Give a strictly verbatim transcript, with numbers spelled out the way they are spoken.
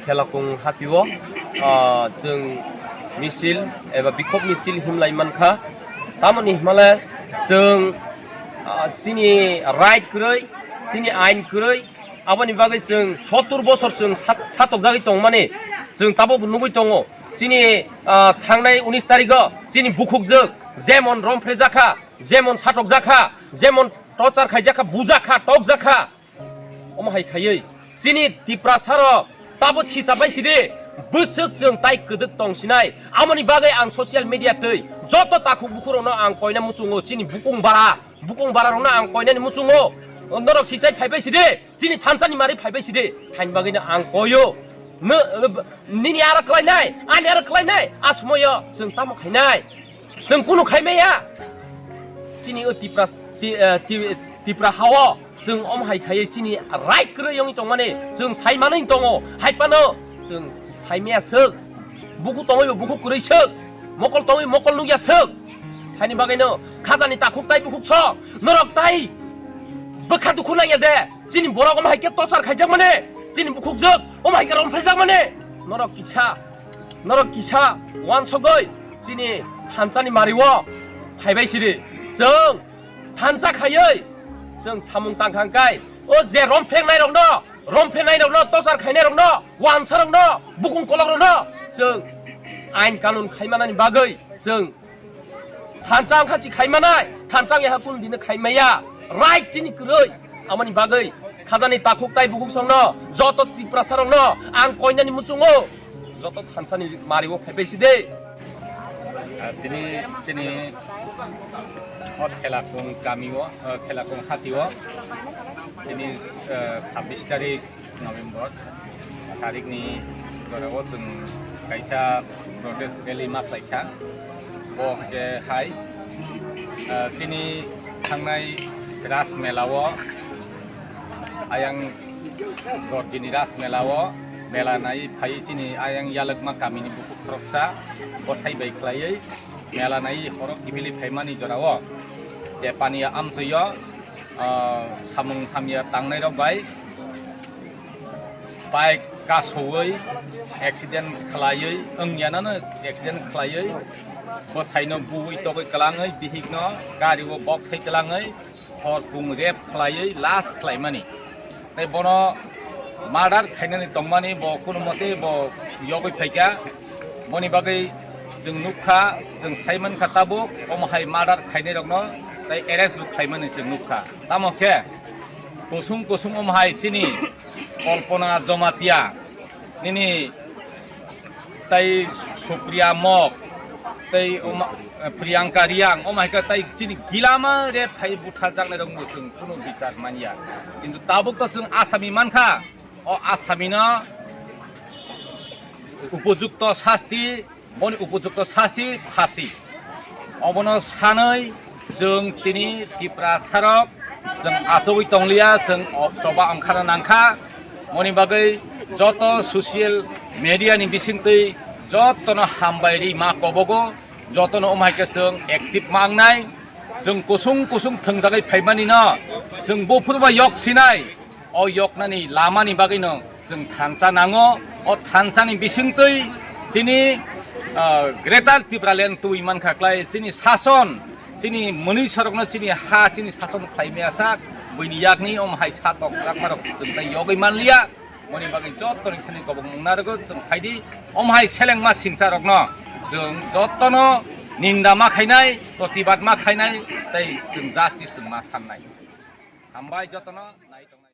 Khelakung hatio, ah, chwng misil eba bikhok misil himlai mankha. Tamoni himale chwng, ah, chini right kwrwi, chini ain kwrwi, aboni bagwi chwng sottur bosor chwng sat-, satokjagwi tongmani chwng tabukbo nugwi tongo. Chini, ah, thangnai unis tarigo chini bukhukjwk jemon romphrejakha, jemon satokjakha, jemon torture khaijakha, bujakha, tokjakha. Omo hai khaiwi chini Tiprasa rok tabo sisa bai sidi bwswk chwng tai kwdwk tong sinai. Amoni bagwi ang social media twi joto takhuk bukhuk rokno ang koina muchungo, chini bukung bara, bukung bara rokno ang koinani muchungo. Norok sisai phai bai sidi, chini thansa ni mari phai bai sidi, haini bagwino ang koio. Nw-, nini aro kwlainai, ani aro kwlainai, a sumoyo chwng tamo khainai. Chwng kunu khai maya. Chini o Tipra, Ti-, eh, Ti-, Tipra hao chwng om hai khaiwi chini right kwrwi wngwi tongmani chwng sai manwi tongo. Hai phano chwng sai maya swk. Bukhuk tongwi bo bukhuk kwrwi swk. Mokol tongwi mokol nukya swk. Haini bagwino khajani takhuk tai bukhuk song. Norok tai bwkha dukhu nangya de. Chini borok om hai khe torture khaijakmani. Chini bukhukjwk om hai khe romphaijakmani. Norok kisa Norok kisa wansogwi chini thansani mario phaibai sidi. Chwng thansa khaiwi chwng samung tangkha hwnkhe o je romphrengnai rokno, romphrengnai rokno, torture khainai rokno, wansa rokno, bukung kolok rokno chwng ain kanun khaimanani bagwi chwng Thansa wngkha si khai manai, thansa wngya kunu dino khai maya. Right chini kwrwi. Amoni bagwi khajani takhuk tai bukhuk songno, joto Tiprasa rokno ang koinani muchungo, joto thansani mario phaibai sidi. Ah, tini, tini o Khelakung kamio, ah, Khelakung hatio, tini, ah, sabbish tarik November sarikni jorao chwng kaisa protest rally ma khlaikha. Bo hwnkhe hai, ah, chini thangnai Ras Mela o, ayang Dorjini Ras Mela o mela nai phai chini ayang Yalwkma kamini bukhuk khoroksa bwsai bai khlaiwi mela nai horo kibili phaimani jorao je paniya amchwio, ah, samung hamya tangnairok bai bike kasowi accident khlaiwi, wngyanano accident khlaiwi, bwsaino buwi togwi kwlangwi, bihikno gario boksai kwlangwi, hor pung rape khlaiwi last khlaimani. Tei bono murder khainani tongmani bo kunu mote bo yogwi phaikha. Boni bagwi chwng nukha, chwng saimankha tabuk omo hai murder khainairokno tei arrest bo khlaimani chwng nukha. Tamo khe kusung kusung omo hai chini Kalpana Jamatia nini tei Supriya Mok tei omo, Priyanka Riang omo hai khe tei chini gilama rape khai butharjaknairokno chwng kunu bichar manya. Kintu tabuk to chwng asami mankha, o asamino upojukto sasti, boni upojukto sasti phasi. Obono sanwi chwng tini Tiprasarok chwng achugwi tongliya, chwng o choba ongkhana nangkha. Moni bagwi joto social media ni bisingtwi jotono hambai ri ma kobogo, jotono omo hai khe chwng active ma wngnai. Chwng kusung kusung thwngjagwi phaimanino chwng buphuru bai yok sinai. O yoknani lamani bagwino chwng thansa nango. O thansani bisingtwi chini, ah, Greater Tipraland twi mankha klai chini sason, chini mwnwi sorokno chini ha chini sason khlai maya sak, buini yakni om hai sa tok rakmarok chwng tai yogwi manliya. Moni bagwi jottoni thani kobong wngna rwgo chwng phaidi. Om hai selengma singsarokno chwng jottono ninda ma khainai, protibad ma khainai, tei chwng justice chwng ma sannai. Hambai jotono nai tongnai.